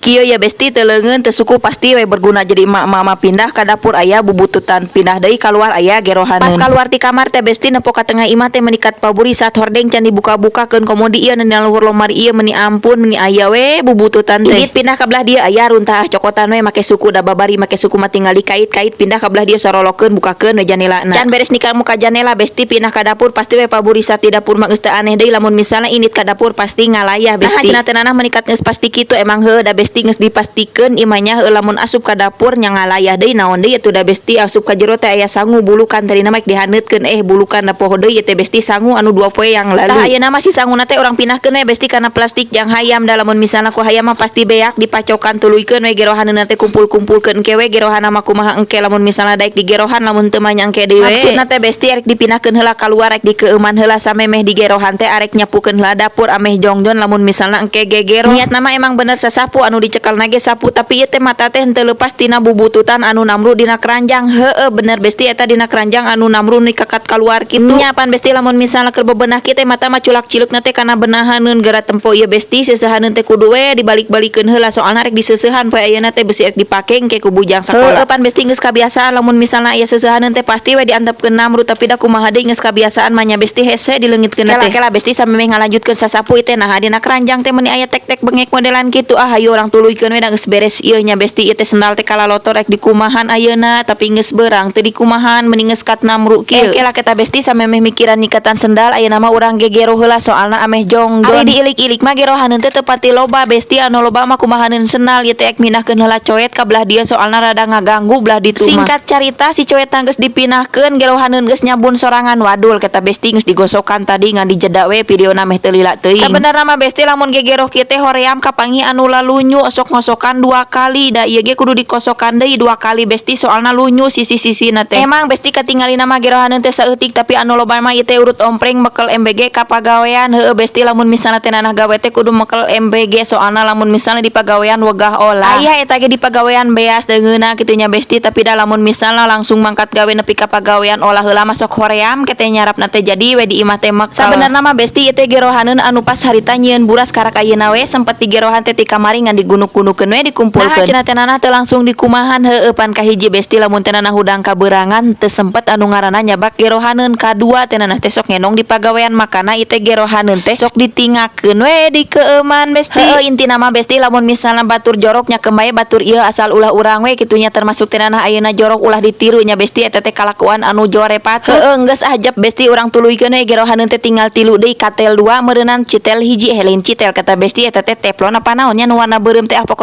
Kieu ya, Besti, teu leungeun teu suku pasti we berguna. Jadi emak-emak mah pindah ka dapur aya bubututan, pindah deui kaluar aya gerohaneun. Pas kaluar ti kamar teh, Besti, nempo ka tengah imah teh menikat paburi saat hordeng can dibuka-bukakeun, komodi ieu nu luhur lomari ieu, meni ampun meni aya we bubututan teh. Indit pindah ka belah dieu aya runtah, cokotan we make suku, da babari make suku mah tinggal dikait-kait. Pindah ka belah dieu sorolokeun, bukakeun we janelana. Can beres nikah muka janela, Besti, pindah ka dapur pasti we paburi saat di dapur mah geus teu aneh deui. Lamun misalnya indit ka dapur pasti ngalayah, Besti. Nah, cenah teh nanah menikat geus pasti kitu emang heuh da, Besti, geus dipastikeun imanya heuh lamun asup ka dapur nya ngalayah deui. Naon deui atuh da, Besti, asup ka jero teh aya sangu bulukan, tadina mah dihaneutkeun, eh bulukan da poho deui teh, Besti, sangu anu 2 poe yang lalu. Tah, ayeuna mah si sanguna teh urang pindahkeun we, Besti, kana plastik jang hayam, da lamun misalna ku hayam mah pasti beak dipacokan. Tuluykeun we gerohaneunna teh, kumpul-kumpulkeun engke we gerohana mah kumaha engke lamun misalna daek digerohan, lamun teu mah nya engke deui we. Maksudna teh, Besti, arek dipindahkeun heula kaluar, rek dikeueuman heula samemeh digerohan teh arek nyapukeun heula dapur ameh jongjon lamun misalna engke gegero. Niatna mah emang bener sasapu, anu dicekel ge sapu, tapi ieu teh mata teh henteu leupas tina bubututan anu namru dina keranjang. Heueuh bener, Besti, eta dina keranjang anu namru nikakat kaluar kitu nya. Pan, Besti, lamun misalna keur bebenah kieu teh mata mah culak cileukna teh kana benahaneun geura tempo ieu, Besti. Seusehaneun teh kudu we dibalik-balikeun heula, soalna rek diseusehan poe ayeuna teh, besi rek dipake engke ku bujang sakola. Heueuh pan, Besti, geus kabiasaan lamun misalna aya seusehaneun teh pasti we diantepkeun namru, tapi da kumaha deui geus kabiasaan mah nya, Besti, hese dileungitkeun teh. Kela, Besti, samemeh ngalanjutkeun sasapu teh nah dina keranjang teh meuni aya tek-tek bengek modelan kitu. Ah, hayu urang tuluykeun we da geus beres ieu nya, Besti. Ieu teh sendal teh kalalotor, rek dikumahan ayeuna? Tapi geus beurang teu dikumahan, mending geus kat namru kieu. Eh, kela kita, Besti, samemeh mikiran nikatan sendal, ayeuna mah urang gegero heula soalna ameh jongjon. Ari diilik-ilik mah gerohaneun teh teu pati loba, Besti, anu loba mah kumahaneun sendal. Ieu teh ek mindahkeun heula coet ka belah dieu soalna rada ngaganggu belah ditu mah. Singkat carita, si coet geus dipindahkeun, gerohaneun geus nyabun sorangan. Wadul kata, Besti, geus digosokan tadi ngan dijeda we videona meh teu lila teuing. Sabenerna mah, Besti, lamun gegero kieu teh hoream kapanggih anu lalunyu, sok ngosokan dua kali, da ieu ge kudu dikosokan deui dua kali, Besti, soalna lunyu sisi-sisina teh. Emang, Besti, katingalina mah gerohaneun teh saeutik, tapi anu loba mah ieu teh urut ompreng mekel MBG ka pagawean. Heueuh, Besti, lamun misalna teh nanah gawe teh kudu mekel MBG, soalna lamun misalna di pagawean wegah olah. Aya eta ge di pagawean beas deungeuna kitu nya, Besti, tapi da lamun misalna langsung mangkat gawe nepi ka pagawean olah heula mah sok hoream kete nyarapna teh, jadi we di imah teh mekel. Sabenerna mah, Besti, ieu teh gerohaneun anu pas harita nyieun buras karak ayeuna we sempet digerohan teh ti kamari, ngan digunuk-gunukeun we, dikumpulkeun. Nah, cenah teh nanah teu langsung dikumahan? Heueuh pan kahiji, Besti, lamun teh nanah hudang kaberangan teu sempet anu ngaranna nyabak gerohaneun. Kadua, teh nanah teh sok ngenong di pagawean, makana ieu teh gerohaneun teh sok ditingakeun we di keueuman, Besti. Heueuh intina mah, Besti, lamun misalna batur jorok nya kembae batur ieu, asal ulah urang we kitu nya, termasuk teh nanah ayeuna jorok ulah ditiru nya, Besti, eta teh kalakuan anu jore patut. Heueuh geus ajab, Besti, urang tuluykeun we gerohaneun teh tinggal tilu deui, katel dua meureunnan citel hiji. Eh, lain citel kata, Besti, eta teh teflon apa naon nya nu warna beureum teh, ah pokona.